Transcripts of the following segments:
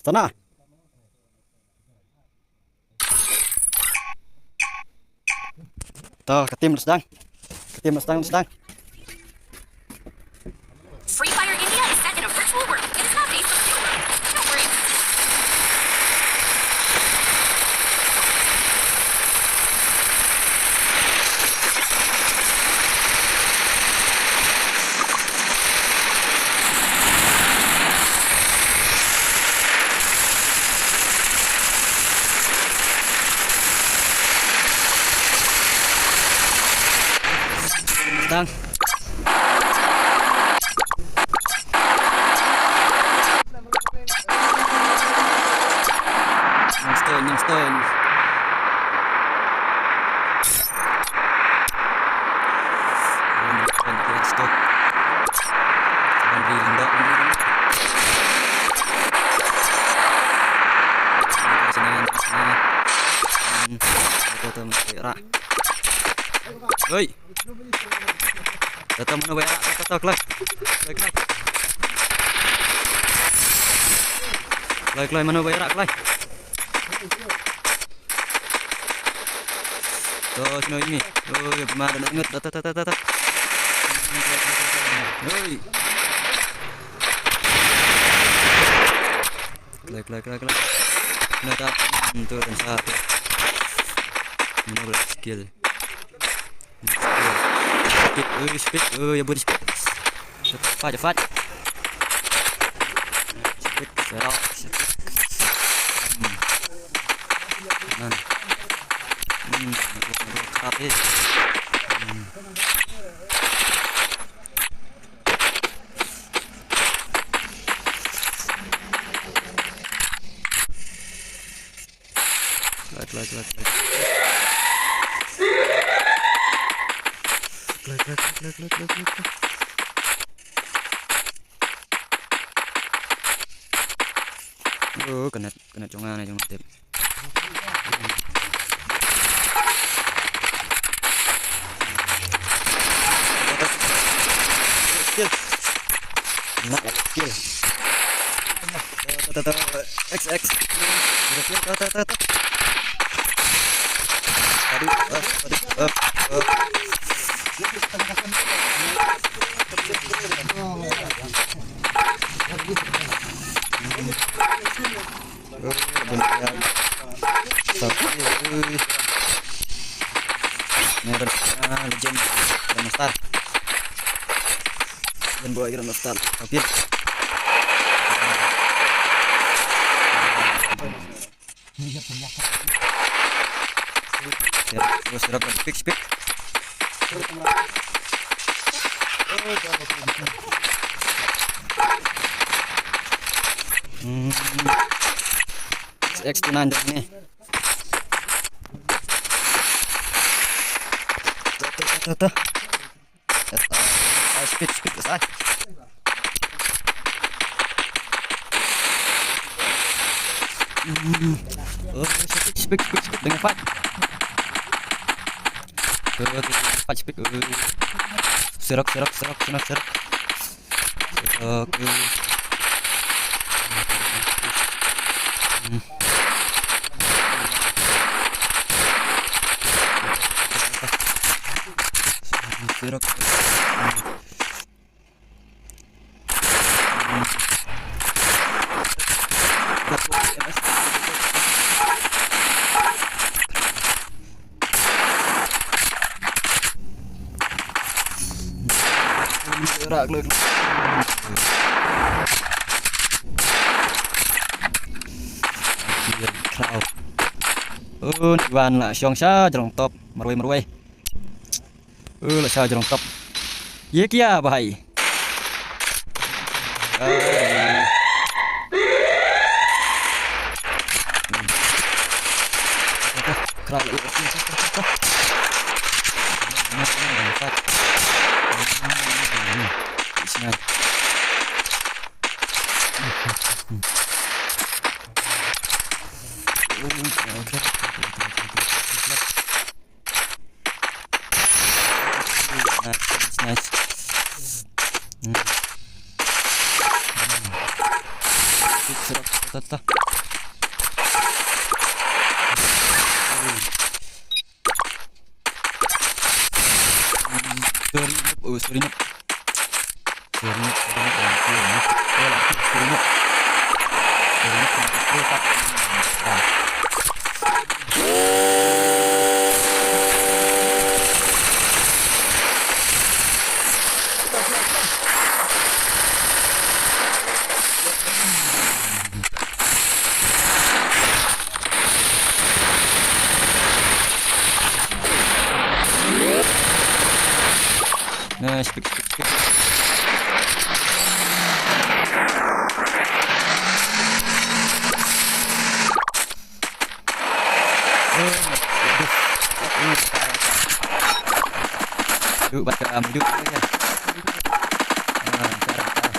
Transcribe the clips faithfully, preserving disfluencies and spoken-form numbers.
Sana. To, ka team la sdang. Ka team la sdang, la sdang. Free Fire India is set in a virtual world. It is not based on the real world. Don't worry. Tang. Nang stone, nang stone. Nang stone, nang stone. Nang stone. Sini, sini. Hmm. Betul, betul, betul. Hoi. Tata mano ba ïarah, tata, tata, kloi. Kloi, kloi. Kloi, kloi, mano ba ïarah, kloi. To, shano ïa ngi. Oi, bymman da ngat, tata, tata, tata. Oi. Kloi, kloi, kloi, kloi. Nata, hmm, to, kan sa, to. Mano ba skill. Speed, ui, speed, ui, ïa bun speed. Cepat, cepat. Speed, serok, speed. Hmm. Nan. Hmm, kerap, eh. Hmm. Kloi, kloi, kloi, kloi. Kloi, kloi, kloi, kloi, kloi, kloi, kloi. Oh, kane, kane jong nga ne, jong nga tip. Kill. Nak lagi kill. Tuh, tuh, tuh, tuh. X, X. Udah kill, tuh, tuh, tuh, tuh. Aduh, ah, aduh, ah, ah. Eh, bun ya. Sapi, eh. Ni ada, ah, legend, Grandmaster. Legend boy Grandmaster. Sapi. Ya, terus serang, pick, pick. Hmm. X two nine dah ni. Tuh, tuh, tuh, tuh, tuh. Yes, ah, ah, speed, speed, yes, ah. Hmm. Oh, speed, speed, speed, speed, dengan fight. Tuh, tuh, tuh, fight speed. Uh. Serok, serok, serok, serok, serok. Oke. Hmm. Serok. Rak lun. Khraw. Un wan la shong sha jrong top marwei marwei. Uh, la sha jrong top. Ye kya bhai? Nice, nice, nice. Hmm. Hmm. Serok, ta, ta. Surinop. Surinop, Surinop, Surinop. Surinop. Nah, speak, speak, speak. Duk, baca, duk. Ah, cara, cara.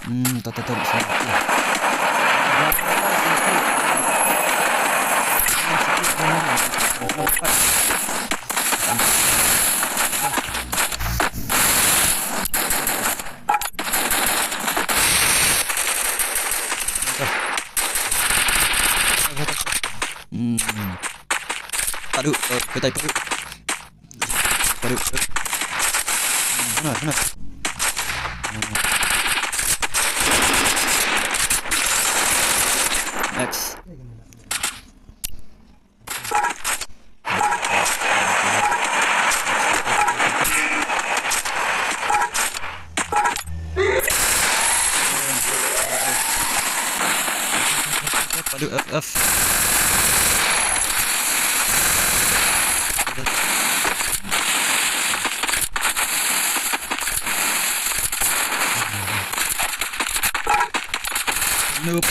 Hmm, to, to, to, bisa. Hmm. Padu, oh, petai padu. Padu, padu. Sana, sana. Next. Padu F F. Nope.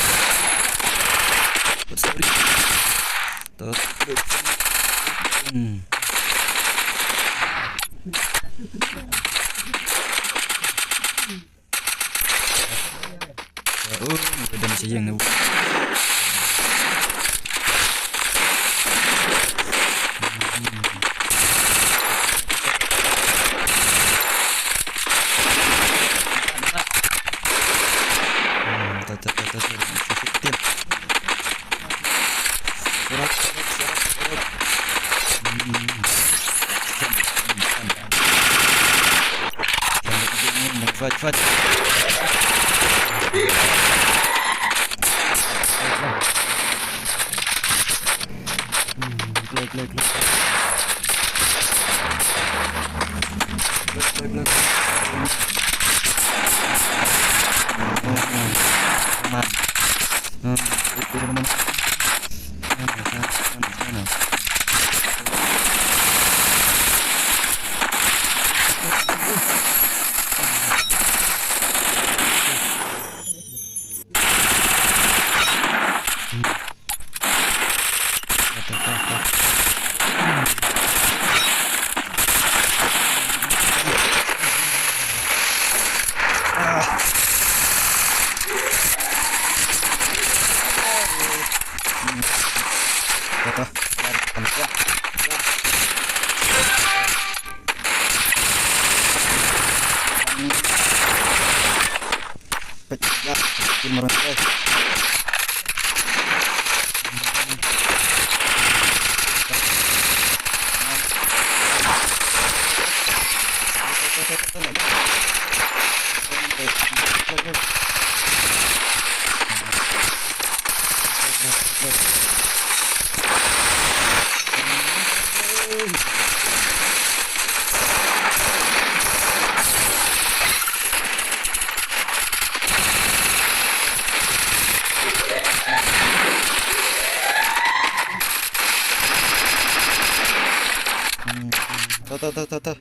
Sorry. Tot. Hmm. Oh, udah masih yang. Hmm, tot, tot, tot, tot. Fight, fight. Play, play, play. Play, play, play. Come on. Hmm, itu mana? Mana, mana, mana, mana? Pecah, pecah, merengkai. Hmm. Ta, ta, ta, ta, ta.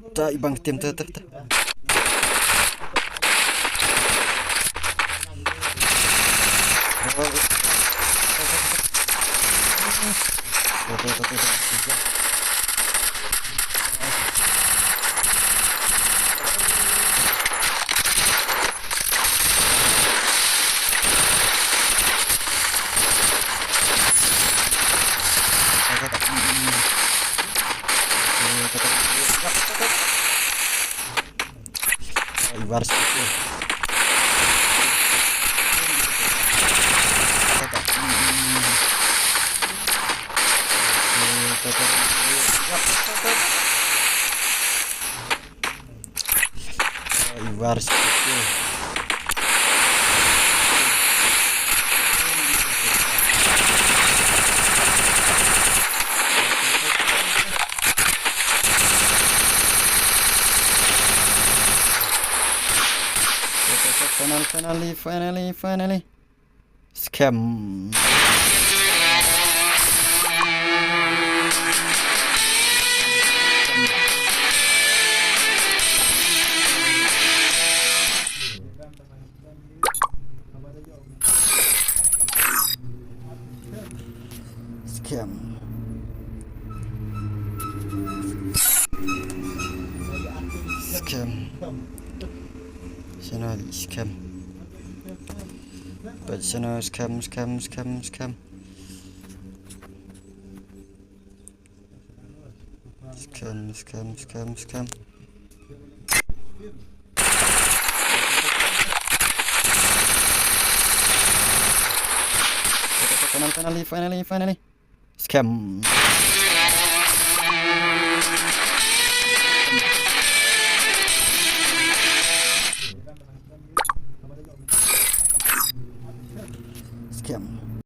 Ta, ibang tim, ta, ta, ta. Ibar sikit. Ibar sikit. Final, finally, finally, finally. Scam. Scam. Scam. Sino scam. But sino scam, scam, scam, scam. Scam, scam, scam, scam. Finally, finally, finally. Scam.